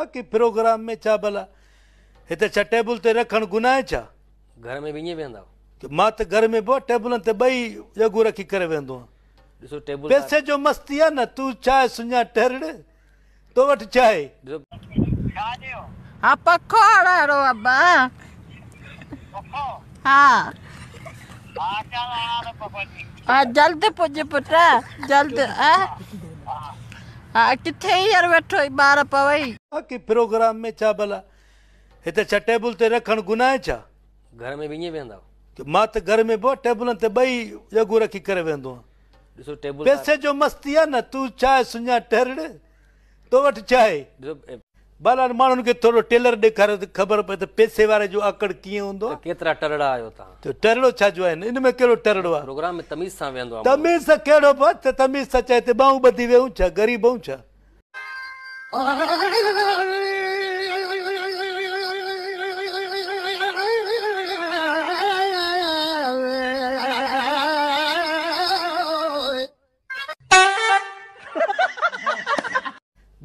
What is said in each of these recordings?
باقي پروگرام ۾ ڇا ڀلا هتي ڇا ٽيبل تي رکڻ گناهه آهي ڇا؟ گهر ۾ به ائين ويهندا آهيو؟ مان ته گهر ۾ به ٽيبلن تي ٻئي ڄنگهون رکي ڪري ويهندو آهيان. ڏسو ٽيبل پئسي جو مستي آهي نه تون ڇا آهي سڃا ٽرڙ تو وٽ ڇا آهي؟ ڏسو. ها پکو هڻائڻو ابا. پکو؟ ها. ها چل هڻان ٿو پکو جي. ها جلد پڄ پٽ جلد ها. ها ڪٿي هينئر ويٺو ئي ٻار پوئي. باقي پروگرام ۾ ڇا ڀلا هتي ڇا ٽيبل تي رکڻ گناهه آهي ڇا؟ گهر ۾ به ائين ويهندا آهيو؟ مان ته گهر ۾ به ٽيبلن تي ٻئي ڄنگهون رکي ڪري ويهندو آهيان. ڏسو ٽيبل پئسي جو مستي آهي نه تون ڇا آهي سڃا ٽرڙ تو وٽ ڇا آهي؟ ڏسو بهرحال ماڻهن کي ٿورو ٽيلر ڏيکاريو ته خبر پئي ته پئسي واري جو آڪڙ ڪيئن هوندو آهي. ته ڪيترا ٽرڙا آهيو توهان؟ ته ٽرڙو ڇا جو آهي ان ۾ ڪهڙو ٽرڙو آهي؟ پروگرام ۾ تميز سان ويهندو آهي ماڻهو. تميز سان ڪهڙو به ته تميز سان چئي ته ٻانهون ٻڌي ويهون ڇا غريب آهيون ڇا؟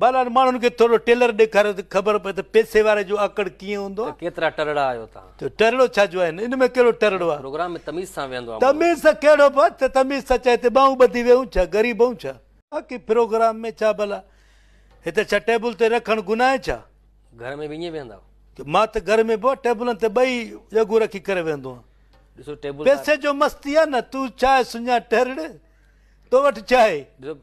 بهرحال ماڻهن کي ٿورو ٽيلر ڏيکاريو ته خبر پئي ته پئسي واري جو آڪڙ ڪيئن هوندو آهي. ته ڪيترا ٽرڙا آهيو توهان؟ ته ٽرڙو ڇا جو آهي ان ۾ ڪهڙو ٽرڙو آهي؟ پروگرام ۾ تميز سان ويهندو آهي ماڻهو. تميز سان ڪهڙو به ته تميز سان چئي ته ٻانهون ٻڌي ويهون ڇا غريب آهيون ڇا؟ باقي پروگرام ۾ ڇا ڀلا هتي ڇا ٽيبل تي رکڻ گناهه آهي ڇا؟ گهر ۾ به ائين ويهندا آهيو؟ مان ته گهر ۾ به ٽيبلن تي ٻئي ڄنگهون رکي ڪري ويهندو آهيان. ڏسو ٽيبل پئسي جو مستي آهي نه تون ڇا آهي سڃا ٽرڙ تو وٽ ڇا آهي؟ ڏسو.